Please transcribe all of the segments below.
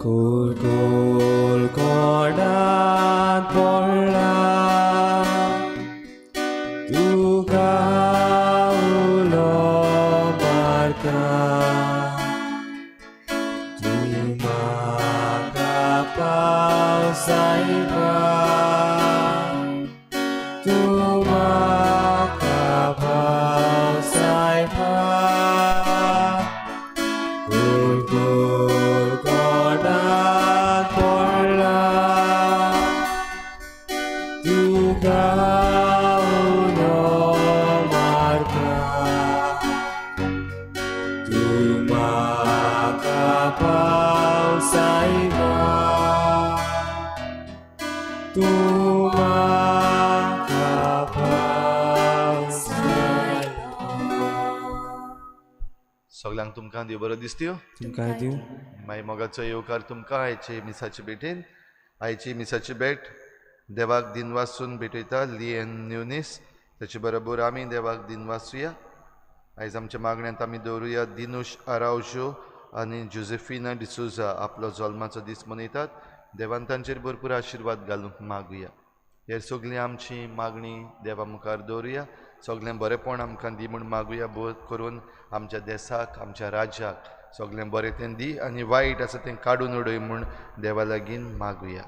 कुरकुर कोणात पडला तुका उलो मारता तूं म्हाका पाव सायबा तूं म्हाका पाव सायबा कुरकुर कोणात पडला तुका उलो मारता तूं म्हाका पाव सायबा तूं म्हाका पाव सायबा. सगल्यांक तुमकां देव बरो दिसत्यो. तुमकां दिवं. मागीर मोगाचो येवकार तुमकां आयचे मिसाचे भेटेन. आयची मिसाची भेट देवाक दिनवासून भेटयता लियन न्युनीस. ताचे बरोबर आमी देवाक दिनवासुया. आयज आमच्या मागण्यांत आमी दवरुया दिनुश आरावजो आनी जोजेफिना डिसोजा आपलो जल्माचो दीस मनयतात. देवान तांचेर भरपूर आशिर्वाद घालूंक मागुया. हे सगळीं आमची मागणी देवा मुखार दवरुया. सगळें बरेंपण आमकां दी म्हूण मागुया. बोध करून आमच्या देसाक आमच्या राज्याक सगळें बरें तें दी आनी वायट आसा तें काडून उडय म्हूण देवा लागीं मागुया.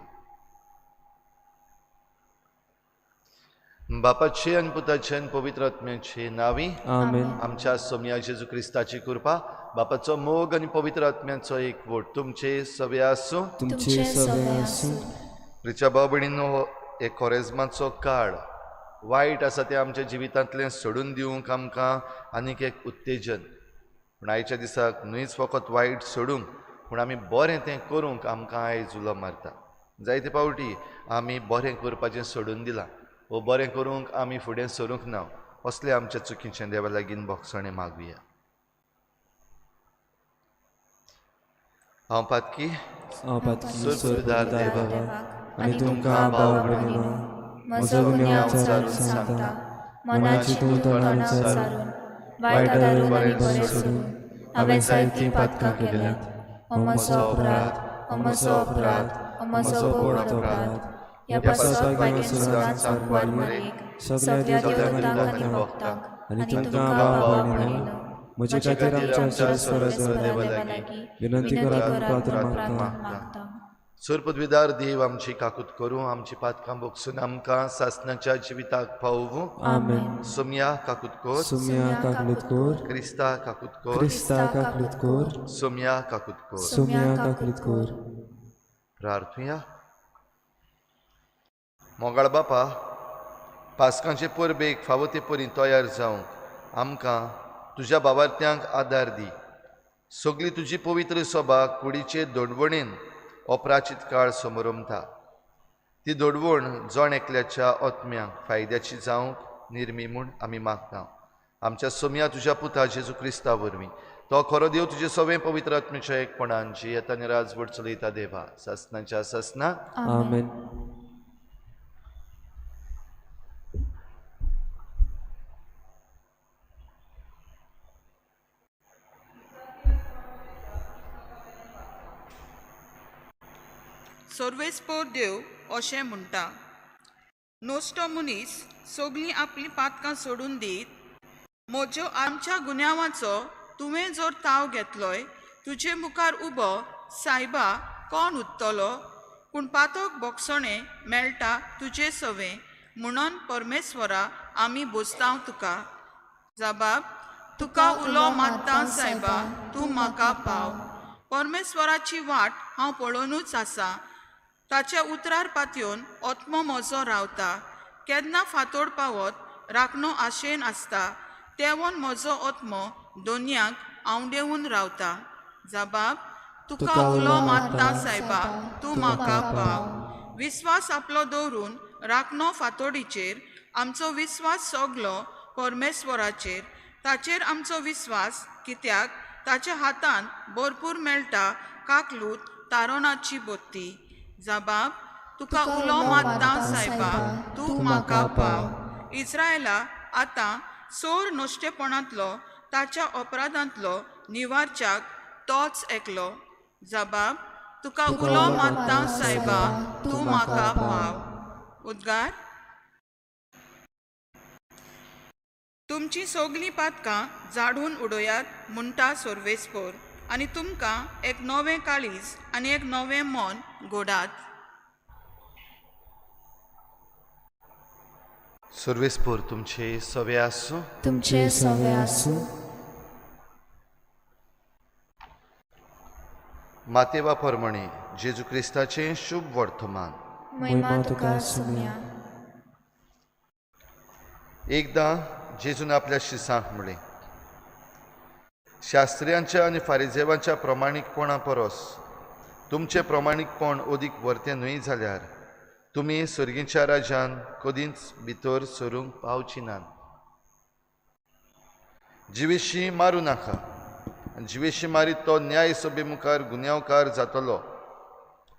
बापाचे आनी पुताचे आनी पवित्र आत्म्याचे नांवी आमेन. आमच्या सोमया जेजू क्रिस्ताची कृपा, बापाचो मोग आनी पवित्र आत्म्याचो एकवट तुमचे सवे आसूं. तुमचे सगळे आसूं. प्रिच्या भाव भयणींनो, एक कोरेज्माचो काळ वायट आसा तें आमच्या जिवितांतलें सोडून दिवंक आमकां आनीक एक उत्तेजन. पूण आयच्या दिसाक न्हूच फकत वायट सोडूंक पूण आमी बरें तें करूंक आमकां आयज उलो मारता. जायते फावटी आमी बरें करपाचें सोडून दिलां वो बरें करूंक आमी फुडें सरूंक ना. असलें आमच्या चुकीचें देवा लागीं भोगसणें मागुया. हांव पातकी हांव पातकी सोरपदार देवा आनी तुमकां भाव भयणीनो म्हजो गुन्यांव विचारून सांगता. मनाची तूं तोंडान विचारून वायट आदारून आनी बरें सोडून हांवें जायतीं पातकां केल्यांत. हो म्हजो अपराध, हो म्हजो अपराध, हो म्हजो व्हड अपराध. ह्या पासत मागीर सदांच सांकवार मरेक सगळ्या देवतांक आनी भक्तांक आनी तुमकां भाव भयणीनो म्हजे खातीर आमच्या सर्वेस्पर देवा लागीं विनंती करात पात्र मागता. सोरपदवीदार देव आमची काकूत करूं, आमची पातकां भोगसून आमकां सासणाच्या जिविताक पावोवं. आमेन. सोमया काकूत कोर. सुम्या काकलूत कोर. क्रिस्ता काकूत कोर. क्रिस्ता काकलूत कोर. सोमया काकूत कोर. सुम्या काकलूत कोर. प्रार्थुया. मोगाळ बापा, पास्कांचे परबेक फावो ते परी तयार जावंक आमकां तुज्या बाबार्थ्यांक आदार दी. सगली तुजी पवित्र सभा कुडीचे दोडवणेन अपराचीत काळ समरमता. ती दोडवण जण एकल्याच्या आत्म्यांक फायद्याची जावंक निर्मी म्हूण आमी मागता. आमच्या सोमया तुज्या पुता जेजू क्रिस्ता वरवीं तो खरो देव तुजे सगळें पवित्र आत्म्याच्या एकपणान जियेता आनी राजवट चलयता देवा सासणाच्या सासना. आमेन. सर्वेस्पोर देव अशें म्हणटा, नश्टो मनीस सगळीं आपलीं पातकां सोडून दीत म्हज्यो आमच्या गुन्यांवाचो तुवें जर ताव घेतलोय तुजे मुखार उबो सायबा कोण उत्तलो? पूण पातक बोगसणें मेळटा तुजे सवें म्हणून परमेश्वरा आमी बोसतांव तुका. जबाब तुका उलो मारता सायबा, तूं म्हाका पाव. परमेश्वराची वाट हांव पळोवनूच आसा, ताच्या उतरार पातयेवन आत्मो म्हजो रावता. केन्ना फांतोड पावत राखणो आशेन आसता, तेवोन म्हजो आत्मो दोनयांक आंवडेवन रावता. जबाब तुका उलो मारता सायबा, तूं म्हाका पाव. विस्वास आपलो दवरून राखणो फांतोडीचेर, आमचो विस्वास सगलो परमेश्वराचेर. ताचेर आमचो विस्वास कित्याक ताच्या हातान भरपूर मेळटा काकलूत तारोणाची बत्ती. जबाब तुका उलो मारता सायबा, तूं म्हाका पाव. इस्रायला आतां सोर नश्टेपणांतलो ताच्या अपराधांतलो निवारच्याक तोच एकलो. जबाब तुका उलो मारता सायबा, तूं म्हाका पाव। उद्गार। तुमची सगलीं पातकां जाडून उडयात म्हणटा सर्वेस्पोर, आनी तुमकां एक नवें काळीज आनी एक नवें मन घोडात। सर्वेस्पोर तुमचे सवे आसूं। तुमचे सवे आसूं। मातेवा प्रमाणे जेजू क्रिस्ताचें शुभ वर्तमान। महिमा तुका सुम्या। एकदां जेजून आपल्या शिसांक म्हळें, शास्त्र्यांच्या आनी फारिजेवांच्या प्रमाणीकपणा परस तुमचें प्रमाणीकपण अदीक वर्तें न्हय जाल्यार तुमी सर्गीच्या राज्यान कदींच भितर सरूंक पावची नात। जिवेशी मारूं नाका, जिवेशी मारीत तो न्याय सभे मुखार गुन्यांवकार जातलो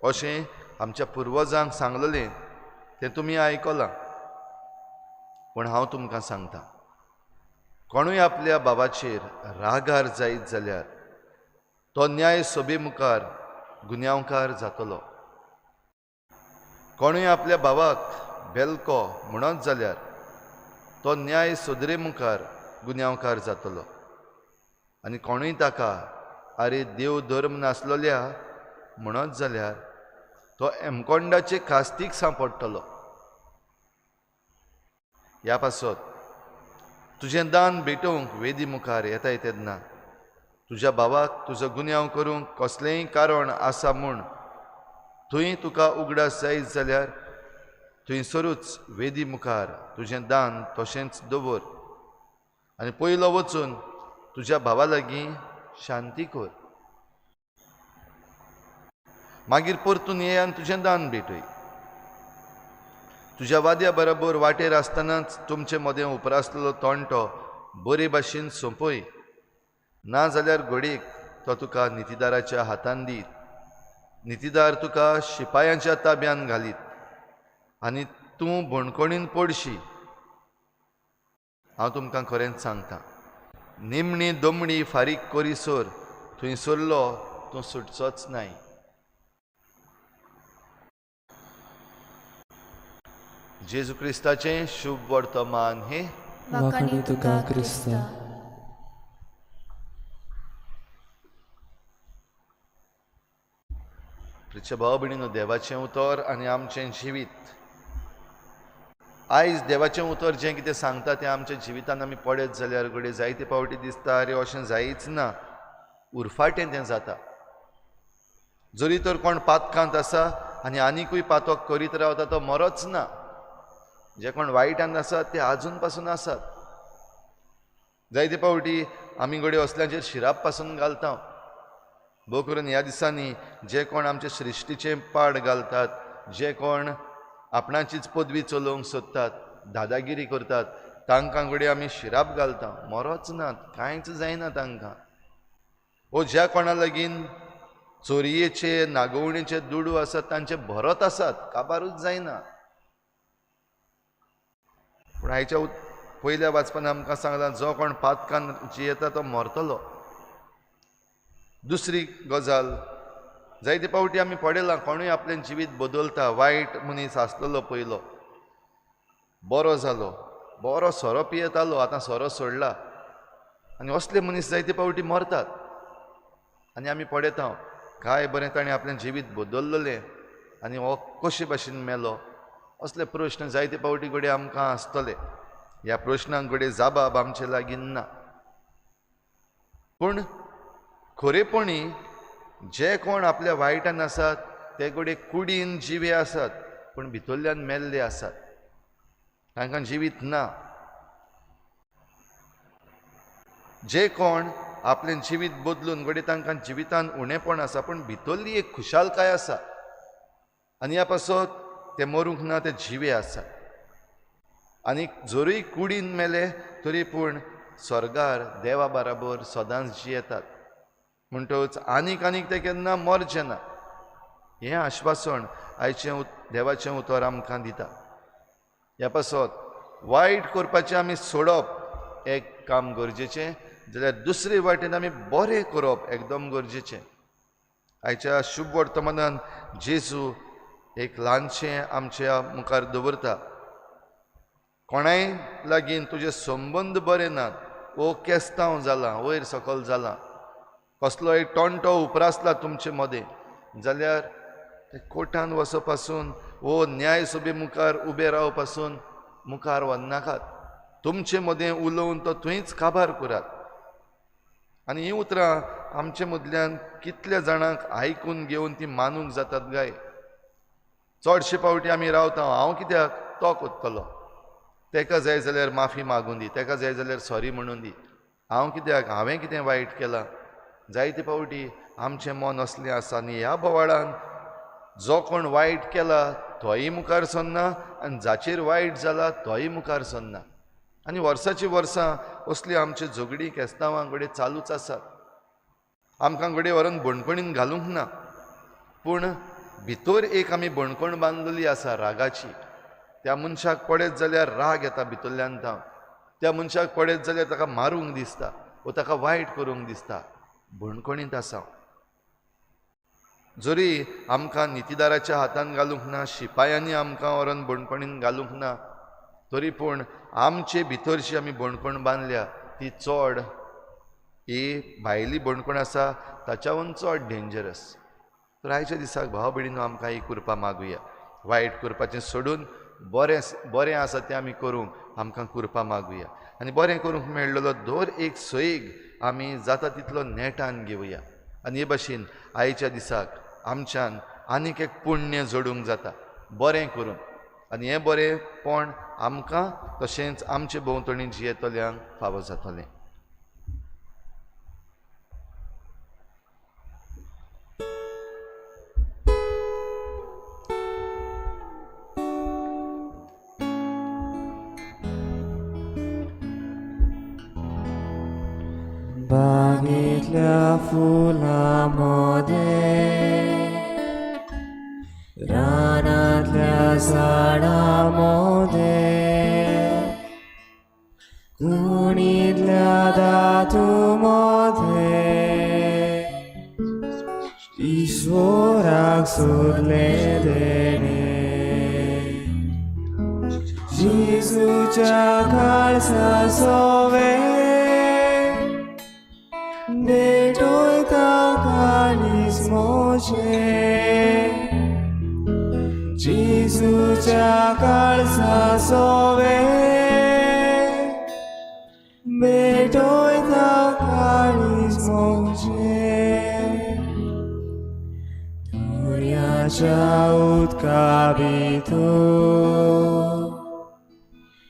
अशें आमच्या पुर्वजांक सांगलेलें तें तुमी आयकलां। पूण हांव तुमकां सांगता, कोणूय आपल्या बाबाचेर रागार जायत जाल्यार तो न्याय सभे मुखार गुन्यांवकार जातलो। कोणूय आपल्या भावाक बेलको म्हणत जाल्यार तो न्याय सदरे मुखार गुन्यांवकार जातलो। आनी कोणूय ताका आरे देव धर्म नासलोल्या म्हणत जाल्यार तो एमकोंडाचे खास्तीक सांपडटलो। ह्या पासत तुजें दान भेटोवंक वेदी मुखार येताय तेन्ना तुज्या भावाक तुजो गुन्यांव करूंक कसलेंय कारण आसा म्हूण थंय तुका उगडास जायत जाल्यार थंयसरूच वेदी मुखार तुजें दान तशेंच दवर आनी पयलो वचून तुज्या भावा लागीं शांती कर, मागीर परतून ये आनी तुजें दान भेटय। तुज्या वाद्या बरोबर वाटेर आसतनाच तुमचे मदें उपरासलेलो तोंटो बरे भाशेन सोंपय, ना जाल्यार घडयेक तो तुका नितीदाराच्या हातान दीत, नितीदार तुका शिपायांच्या ताब्यान घालीत आनी तूं बणकोणीन पडशी। हांव तुमकां खरेंच सांगता, निमणी दमणी फारीक करीसर थंयसरलो तूं सुटचोच नाय। जेजू क्रिस्ताचें शुभ वर्तमान हे। वाखाणी तुका क्रिस्ता। प्रिय भाव भयणीनो, देवाचें उतर आनी आमचें जिवीत। आयज देवाचें उतर जें कितें सांगता तें आमच्या जिवितान आमी पळयत जाल्यार घडये जायते फावटी दिसता आरे अशें जायच ना, उरफाटें तें जाता। जरी तर कोण पातकांत आसा आनी आनिकूय पातक करीत रावता तो मरोच ना। जे कोण वायटान आसात ते आजून पासून आसात। जायते फावटी आमी घडये असल्यांचेर शिराप पासून घालता। भोव करून ह्या दिसांनी जे कोण आमचे सृश्टीचें पाड घालतात, जे कोण आपणाचीच पदवी चलोवंक सोदतात, दादागिरी करतात, तांकां घडये आमी शिराप घालता, मरोच नात, कांयच जायना तांकां। ओ ज्या कोणा लागीं चोरयेचे नागोवणेचे दुडू आसात तांचे भरत आसात, काबारूच जायना। पूण आयच्या पयल्या वाचपान आमकां सांगलां, जो कोण पातकान जियेता तो मरतलो। दुसरी गजाल, जायते फावटी आमी पळयलां कोणूय आपलें जिवीत बदलता, वायट मनीस आसलेलो पयलो बरो जालो, बरो सोरो पियेतालो, आतां सोरो सोडला, आनी असले मनीस जायते फावटी मरतात। आनी आमी पळयता काय बरें ताणें आपलें जिवीत बदललें आनी हो कशे भाशेन मेलो, असले प्रश्न जायते फावटी घडये आमकां आसतले। ह्या प्रश्नांक घडये जाबाब आमचे लागीं ना। पूण खरेपणी जे कोण आपल्या वायटान आसात ते घडये कुडीन जिवे आसात पूण भितरल्यान मेल्ले आसात, तांकां जिवीत ना। जे कोण आपलें जिवीत बदलून घडये तांकां जिवितान उणेपण आसा पूण भितरली एक खुशालकाय आसा आनी ह्या पासत ते मरूंक ना, ते जिवे आसात। आनी जरूय कुडीन मेले तरी पूण स्वर्गार देवा बराबर सदांच जियेतात। म्हणटकच आनीक आनीक ते केन्ना मरचे ना, हें आश्वासन आयचें देवाचें उतर आमकां दिता। ह्या पासत वायट करपाचें आमी सोडप एक काम गरजेचें, जाल्यार दुसरे वाटेन आमी बरें करप एकदम गरजेचें। आयच्या शुभ वर्तमानान जेजू एक ल्हानशें आमच्या मुखार दवरता. कोणाय लागीं तुजे संबंद बरे नात वो केस्तांव जालां, वयर सकयल जालां, कसलोय टोंटो उप्रासला तुमचे मदें जाल्यार ते कोर्टान वचो पासून वो न्याय सभे मुखार उबे राव पासून मुखार वचनाकात. तुमचे मदें उलोवन तो थंयच काबार करात. आनी हीं उतरां आमचे मदल्यान कितल्या जाणांक आयकून घेवन ती मानूंक जातात गाय? चडशे फावटी आमी रावता, हांव कित्याक तो कोत्तलो, तेका जाय जाल्यार माफी मागून दी, तेका जाय जाल्यार सॉरी म्हणून दी, हांव कित्याक, हांवें कितें वायट केलां? जायते फावटी आमचें मन असलें आसा. आनी ह्या बोवाळान जो कोण वायट केला तोय मुखार सरना आनी जाचेर वायट जाला तोय मुखार सरना. आनी वर्साची वर्सां असली आमची झगडीं केस्तांवां कडेन चालूच आसात. आमकां घडये व्हरून बणकणीन घालूंक ना, पूण भितर एक आमी बणकण बांदलेली आसा रागाची. त्या मनशाक पळयत जाल्यार राग येता भितरल्यान तावन, त्या मनशाक पळयत जाल्यार ताका मारूंक दिसता वो ताका वायट करूंक दिसता. बणकणींत आसा. जरी आमकां नितीदाराच्या हातान घालूंक ना, शिपायांनी आमकां व्हरून बणकणीन घालूंक ना, तरी पूण आमचे भितर जी आमी बणकण बांदल्या ती चड, ही भायली बणकण आसा ताच्याहून चड डेंजरस. तर आयच्या दिसाक भाव भयणीनो आमकां ही कृपा मागुया. वायट करपाचें सोडून बरें बरें आसा तें आमी करूंक आमकां कृपा मागुया. आनी बरें करूंक मेळ्ळेलो दर एक सैग आमी जाता तितलो नेटान घेवया. आनी हे भाशेन आयच्या दिसाक आमच्यान आनीक एक पुण्य जोडूंक जाता बरें करून. आनी हें बरेंपण आमकां तशेंच आमचे भोंवतणी जियेतल्यांक फावो जातलें. बागेतल्या फुलां मदें, रानांतल्या झाडां मदें, कुणींतल्या धातू मदें, ईश्वराक सोदलें तेणें. जेजूच्या काळजा सोवें भेटयता काळीज म्हजें, जेजूच्या काळजा सोवें भेटयता काळीज म्हजें. दर्याच्या उदका भितर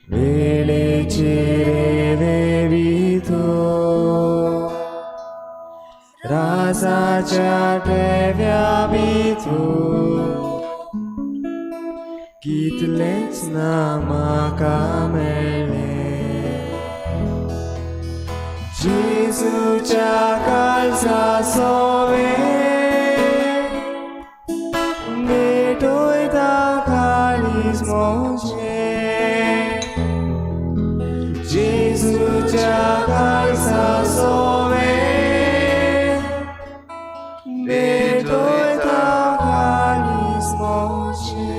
वेळेचे रेंवे भितर रासाच्या ठेव्या भितर कितलेंच ना म्हाका मेळ्ळें. जेजूच्या काळजा सोवें भेटयता काळीज म्हजें, जेजूच्या काळजा सोवें भेटयता काळीज म्हजें.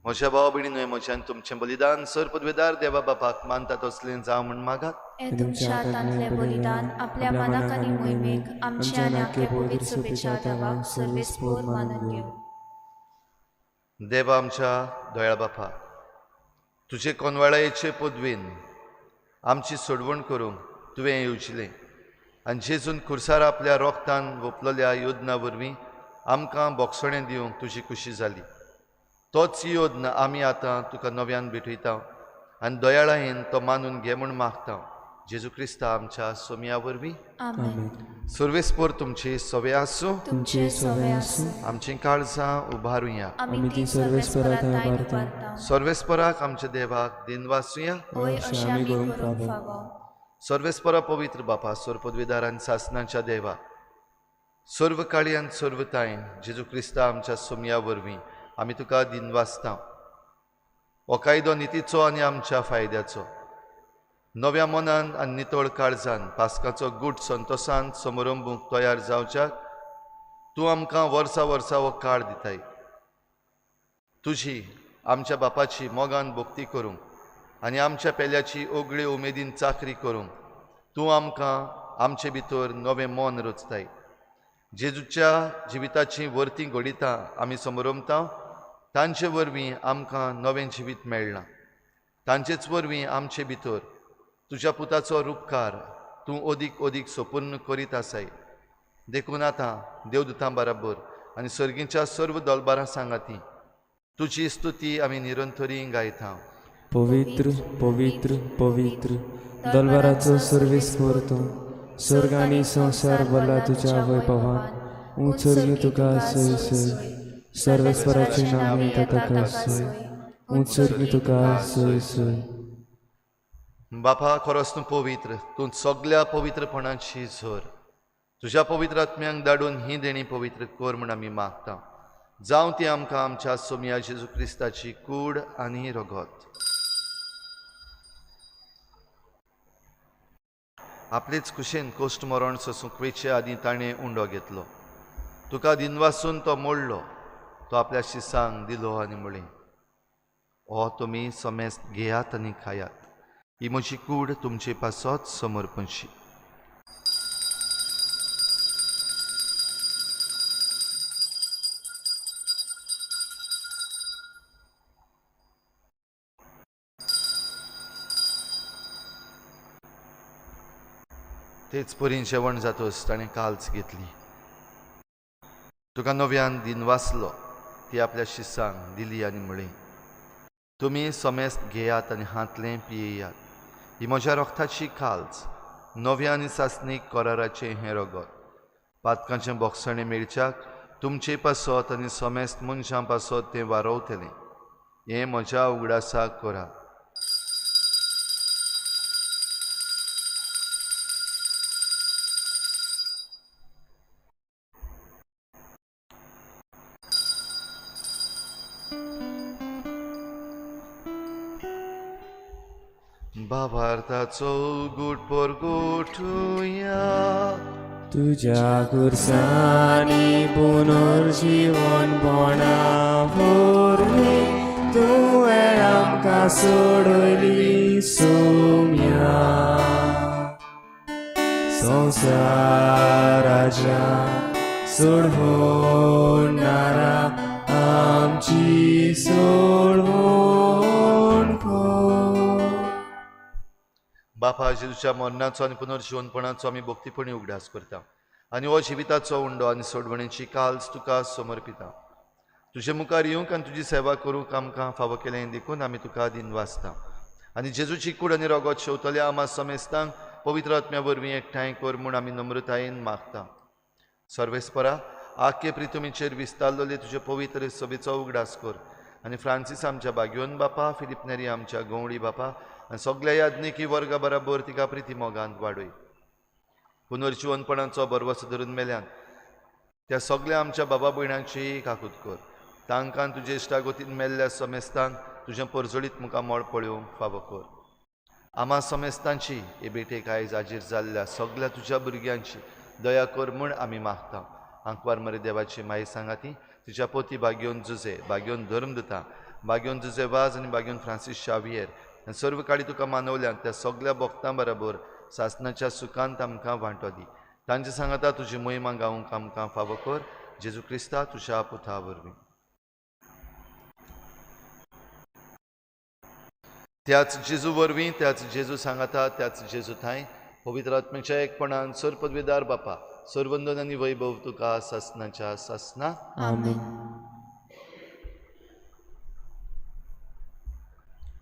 म्हज्या भाव भयणीनो, म्हज्यान तुमचें बलिदान सर पदवेदार देवा बापाक मानता तसलें जावं म्हूण मागात. हें तुमच्या हातांतलें बलिदान आपल्या मनाक आनी मोहिमेक आमच्या आनी आख्या पवित्र सभेच्या देवाक सर्वेस्पोर मानून घेवं. देवा आमच्या दयाळ बापा, तुजे कोनवाळायेचे पदवेन आमची सोडवण करूंक तुवें येवजिलें आनी जेजून खुर्सार आपल्या रोगतान वोपलेल्या योजना वरवीं आमकां बोगसणें दिवंक तुजी खुशी जाली. तोच योजना आमी आतां तुका नव्यान भेटयता आनी दयाळायेन तो मानून घे म्हूण मागता. जेजू क्रिस्ता आमच्या सोमया वरवीं. आमेन. सर्वेस्पोर तुमची सवे आसूं, तुमचे सवे आसूं. आमचीं काळजां उबारुया. आमी ती सर्वेस्परा थांय उबारता. सर्वेस्पराक आमच्या देवाक दिनवासुया. होय, अशें आमी करूंक फावो. सर्वेस्परा पवित्र बापा, सर्व पदवीदार आनी सासनाच्या देवा, सर्व काळी आनी सर्व तायन जेजू क्रिस्ता आमच्या सोमया वरवीं आमी तुका दिनवासता. हो कायदो नितीचो आनी आमच्या फायद्याचो. नव्या मनान आनी नितळ काळजान पास्काचो गूट संतोसान समरंभूंक तयार जावच्याक तूं आमकां वर्सा वर्सा हो काळ दिताय। तुजी आमच्या बापाची मोगान भक्ती करूंक आनी आमच्या पेल्याची ओगळी उमेदीन चाकरी करूंक तूं आमकां आमचे भितर नवें मन रचताय। जेजूच्या जिविताची वर्ती घडितां आमी समरंभता, तांचे वरवीं आमकां नवें जिवीत मेळ्ळां। तांचेच वरवीं आमचे भितर तुज्या पुताचो रुपकार तूं अदीक अदीक सोपूर्ण करीत आसाय। देखून आतां देवदूतां बराबर आनी सर्गीच्या सर्व दलबारां सांगाती तुजी स्तुती आमी निरंतरी गायता। पवित्र पवित्र पवित्र दलबाराचो सर्वेस्पर तूं, स्वर्ग आनी संवसार भरला तुज्या वैभवान। उंच सर्गी तुका सोय सोय, सर्वेस्पराचें नांव येता ताका सोय, उंच सर्गी तुका सोय सोय। बापा खरोच तूं पवित्र, तूं सगल्या पवित्रपणाची झर। तुज्या पवित्र आत्म्यांक धाडून ही देणी पवित्र कर म्हूण आमी मागता। जावं ती आमकां आमच्या सोमया जेजू क्रिस्ताची कूड आनी रगत। आपलेच खुशेन कोश्ट मरण सोसूंक वेचे आदीं ताणें उंडो घेतलो, तुका दिनवासून तो मोडलो, तो आपल्या शिसांक दिलो आनी म्हळें, हो तुमी समेस्त घेयात आनी खायात, ही म्हजी कूड तुमचे पासत समर्पणशी। तेच परीन जेवण जातच ताणें काल्च घेतली, तुका नव्यान दिनवासलो, ती आपल्या शिसांक दिली आनी म्हळें, तुमी समेस्त घेयात आनी हांतलें पियेयात, ही म्हज्या रक्ताची काल्च, नव्या आनी सासणीक कराराचें हें रगत। पातकांचें बोगसणें मेळच्याक तुमचे पासत आनी समेस्त मनशां पासत तें वारोवतलें। हें म्हज्या उगडासाक करा। भावार्थाचो गूट परगोठुया, तुज्या खुर्सांनी पुनर्जीवन पणा वरवीं तुवें आमकां सोडयली सोम्या। संवसाराच्या सोडवणारा आमची सोडवण कर। बापा जेजूच्या मरणाचो आनी पुनर्जिवनपणाचो आमी भक्तीपणी उगडास करता आनी हो जिविताचो उंडो आनी सोडवणेची काल्च तुका समर्पिता। तुजे मुखार येवंक आनी तुजी सेवा करूंक आमकां फावो केलें देखून आमी तुका दिनवासता आनी जेजूची कूड आनी रगत शेवतल्या आमा समेस्तांक पवित्र आत्म्या वरवीं एकठांय कर म्हूण आमी नम्रतायेन मागता। सर्वेस्परा आख्खे प्रितुमीचेर विस्तारलेले तुजे पवित्र सभेचो उगडास कर आनी फ्रांसीस आमच्या बाग्योन बापा, फिलीप नेरी आमच्या गवळी बापा आनी सगल्या याज्ञिकी वर्गा बराबर तिका प्रिती मोगांत वाडय। पुनर्जिवनपणाचो बरवस धरून मेल्यान त्या सगल्या आमच्या बाबा भयणांची काकूत कर, तांकां तुजे इश्टागतीन मेल्ल्या समेस्तांक तुजें परजळीत मुखामळ पळोवंक फावो कर। आमा समेस्तांची हे भेटेक आयज हाजीर जाल्ल्या सगल्या तुज्या भुरग्यांची दया कर म्हूण आमी मागता। आंकवार मरे देवाची माई सांगाती तिच्या पोती बाग्योन जुजे, बाग्योन धर्मदुता, बाग्योन जुजे वाज आनी बाग्योन फ्रांसीस शावियर आनी सर्व काळी तुका मानवल्यान त्या सगल्या भक्तां बराबर सासनाच्या सुखांत आमकां वांटो दी। तांचे सांगाता तुजी मोहिमा गावंक आमकां फावो कर, जेजू क्रिस्ता तुज्या पुता वरवीं। त्याच जेजू वरवीं, त्याच जेजू सांगाता, त्याच जेजू थांय पवित्र आत्म्याच्या एकपणान सर पदवीदार बापा सर्वंदन आनी वैभव तुका सासनाच्या सासना। आमेन।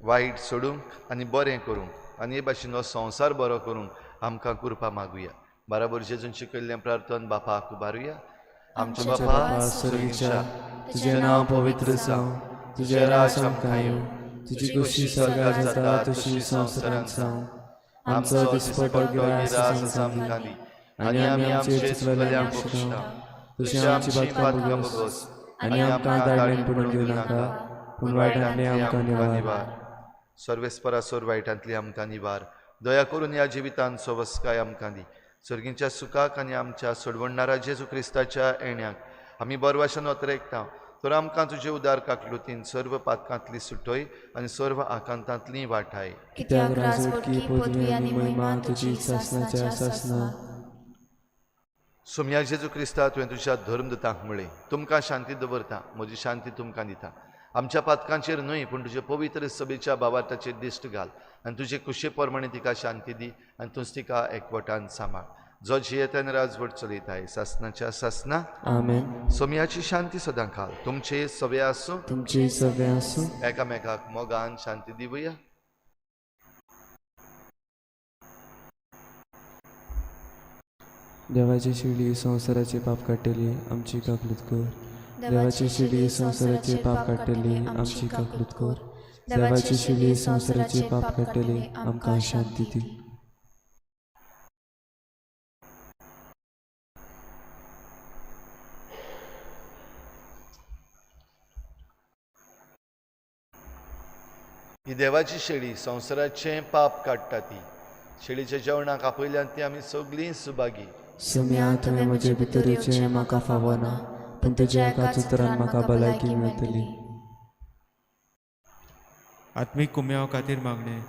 वायट सोडूंक आनी बरें करूंक आनी हे भाशेन हो संवसार बरो करूंक आमकां कृपा मागुया। बराबर जेजून शिकयल्लें प्रार्थन बापाक उबारुया। आमच्या बापा स्वर्गीच्या, तुजें नांव पवित्र जावं, तुजें राज आमकां येवं, तुजी खोशी स्वर्गार जाता तशी संवसारांत जावं। आमचो दिसपटो गिरास आमकां दी आनी आमी आमचे चुकलेल्यांक बक्षता, तशें आमची पातकां भोगस आनी आमकां दाडण्यान पडून दिवं नाका, पूण वायटांतली आमकां निवार। सर्वेस्परा सोर वायटांतली आमकां निवार, दया करून ह्या जिवितान सवस्काय आमकां दी. सर्गींच्या सुखाक आनी आमच्या सोडवणणारा जेजू क्रिस्ताच्या येण्याक आमी बरवाशन ओतरेकता तर आमकां तुजे उदार काकलुतीन सर्व पातकांतली सुटय आनी सर्व आकांतांतली वाठाय. कित्याक राजवटकी पदवी आनी महिमा तुजी सासनाच्या सासना. सोमया जेजू क्रिस्ता, तुवें तुज्या धर्मदूतांक म्हळें, तुमकां शांती दवरता, म्हजी शांती तुमकां दिता. आमच्या पातकांचेर न्हय पूण तुजे पवित्र सभेच्या भावार्थाचेर दिश्ट घाल आनी तुजे कुशे प्रमाणे तिका शांती दी आनी तूंच तिका एकवटान सांबाळ, जो जियेतान राजवट चलयताय सासनाच्या सासना. आमेन. सोमयाची शांती सदां खाल तुमचे सवे आसूं, तुमची सगळें आसूं. एकामेकाक मोगान शांती दिवया. देवाची शिडी संवसाराचे पाप काडटली, आमची काकलूत कर. देवाची शिडी संवसाराचे पाप काडटली, आमची काकलूत कर. देवाची शिडी संवसाराचे पाप काडटली, आमकां शांती दी. ही देवाची शेळी संवसाराचें पाप काडटा ती शेळीच्या जेवणाक आपयल्यान ती आमी सगळीं सुभागी. सोम्या, तुवें म्हजे भितर येवचें म्हाका फावना, पूण तुज्या एकाच उतरान म्हाका भलायकी मेळटली. आत्मीक कुम्याव खातीर मागणें.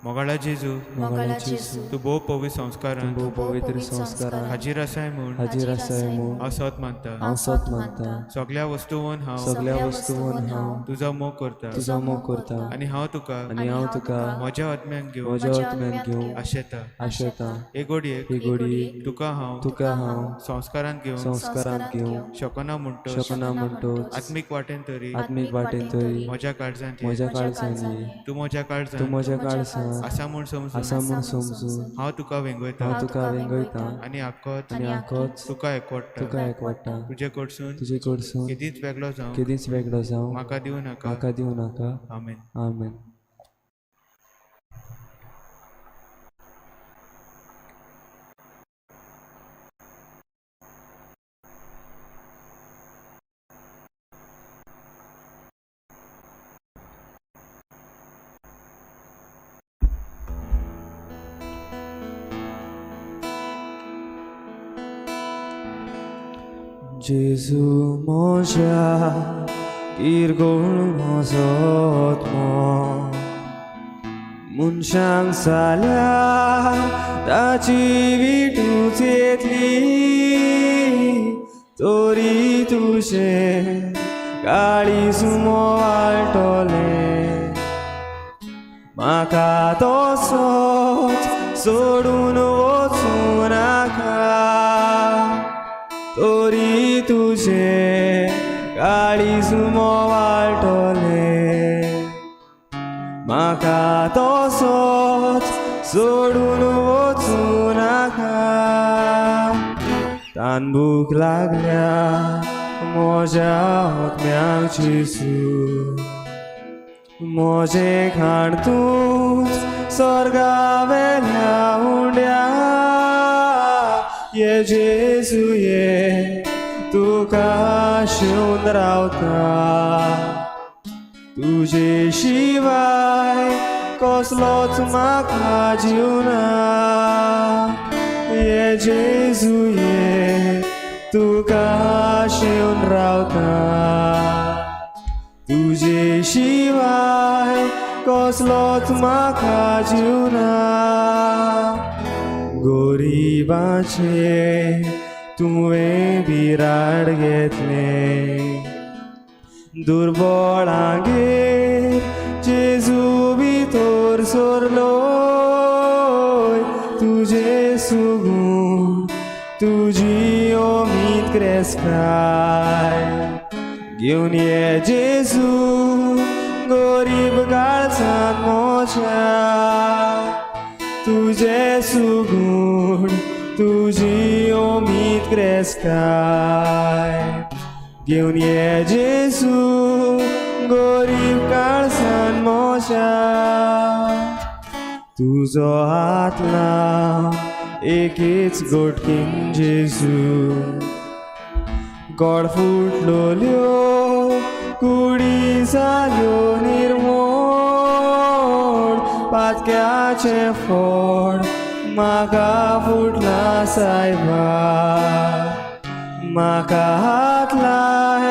मोगाळा जेजू, मोगाळा जेजू, तूं भोव पवित्र संस्कारान भोव पवित्र संस्कारान हाजीर आसाय म्हूण हाजीर आसाय म्हूण हांव सत मानता. हांव सत मानता. सगळ्या वस्तूंवन हांव सगळ्या वस्तूंवन हांव तुजो मोग करता तुजो मोग करता आनी हांव तुका आनी हांव तुका म्हज्या आत्म्यान घेवन म्हज्या आत्म्यान घेवन आशेता. आशेता. हे घडयेक ही घडयेक तुका हांव तुका हांव संस्कारांत घेवन संस्कारांत घेवंक शकना म्हणटच शकना म्हणटच आत्मीक वाटेन तरी आत्मीक वाटेन तरी म्हज्या काळजांत ये. म्हज्या काळजान ये. तूं म्हज्या तूं काळजांत म्हज्या काळजान आसा म्हूण समजून आसा म्हूण समजून हांव तुका वेंगयता हांव तुका वेंगयता आनी आखोच आनी आखोच तुका एकवटता. तुका एकवटता. तुजे कडसून तुजे कडसून केदींच वेगळो जावंक केदींच वेगळो जावं म्हाका दिवं नाका. म्हाका दिवं नाका. आमेन. आमेन. जेजू म्हज्या किरकोळ म्हजो आत्मो मनशांक जाल्यार ताची विटूच येतली, तरी तुजें काळीज मोवाळटलें. म्हाका तसोच सोडून वचूं नाका, तरी तुजें काळीज मोवाळटलें. म्हाका तसोच सोडून वचूं नाका. तान भूक लागल्या म्हज्या आत्म्याक जेजू, म्हजें खाण तूंच स्वर्गावेल्या उंड्या. ये जेजू ये तुका शिवून रावता, तुजे शिवाय कसलोच म्हाका जीव ना. ये जेजू ये तुका शिवून रावता, तुजे शिवाय कसलोच म्हाका जीव ना. गोरिबाचे तुवें बिराड घेतलें, दुर्बळांगेर जेजू भितर सरलो. तुजें सुगून तुजी ओमीद क्रेस्ताय घेवन ये जेजू गोरीब काळजांत म्हज्या. तुजें सुगूण तुजी ओमीद क्रेस्ताय घेवन ये जेजू गोरीब काळजांत म्हज्या. तुजो हात लाव एकेच गोटकीन जेजू, गोड फुटलोल्यो कुडी जाल्यो निर्मोण. पातकां पातक्याचें फोड म्हाका फुटलां सायबा, म्हाका हात लाय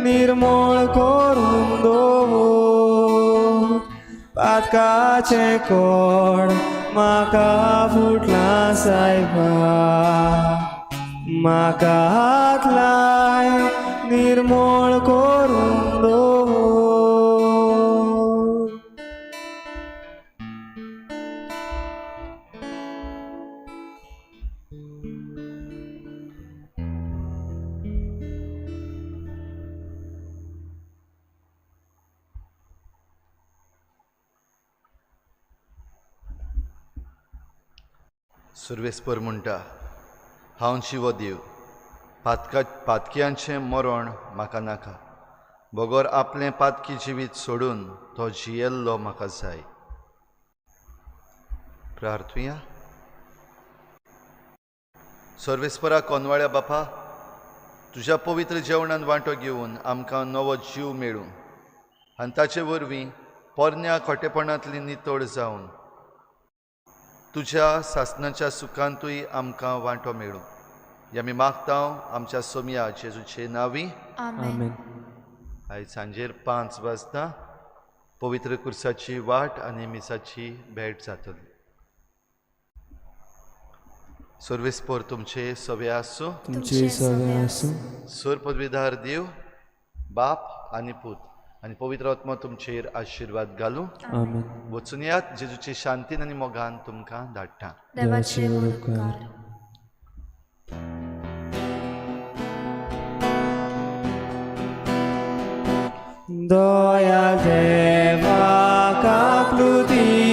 निर्मोळ करून दवर. पातकाचें कोड म्हाका फुटलां सायबा, म्हाका हात लाय निर्मोळ करून दवर. सुर्वेस्पर म्हणटा, हांव शिवो देव, पातक्यांचें मरण म्हाका नाका, बगर आपलें पातकी जिवीत सोडून तो जियेल्लो म्हाका जाय. प्रार्थुया. सर्वेस्परा कोनवाळ्या बापा, तुज्या पवित्र जेवणान वांटो घेवन आमकां नवो जीव मेळूं आनी ताचे वरवीं पोरण्या खोटेपणांतली नितळ जावन तुज्या सासनाच्या सुखांतूय आमकां वांटो मेळूं. हें आमी मागता आमच्या सोमया जेजूचे नांवी. आमेन. आयज सांजेर 5 वाजता पवित्र कुर्साची वाट आनी मिसाची भेट जातली. सर्वेस्पर तुमचे सवे आसूं. तुमचे सवे आसूं. सोर पदवीधार देव बाप आनी पूत आनी पवित्र आत्मो तुमचेर आशिर्वाद घालूं. आमेन. वचून यात, जेजूचे शांतीन आनी मोगान तुमकां धाडटा. देवाचे उपकार. दया देवा काकलुतीच्या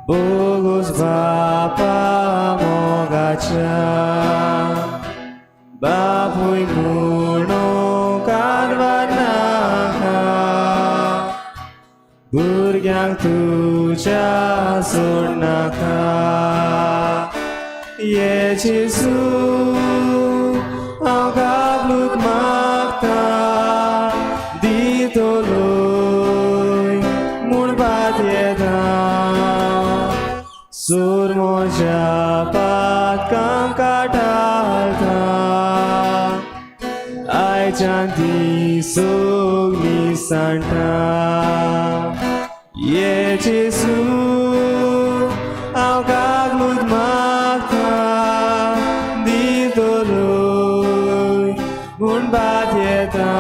बोगूस बापा मोगाच्या, बापूय म्हणून कारवार नाका, भुरग्यांक तुज्या सोडनाका. ये जेजू हांव काकलूत मागता, दितलोय म्हूण पातयेता, सूर म्हज्या पातकांक काटाळटा, आयच्यान ती सगळी सांडटा. ये जेजू हांव काकलूत मागता, दितलोय म्हूण पातयेता,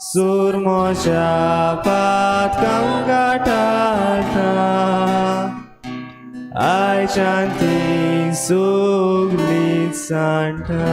सूर म्हज्या पातकांक काटाळटा, आयच्यान ती सगळी सांडटा.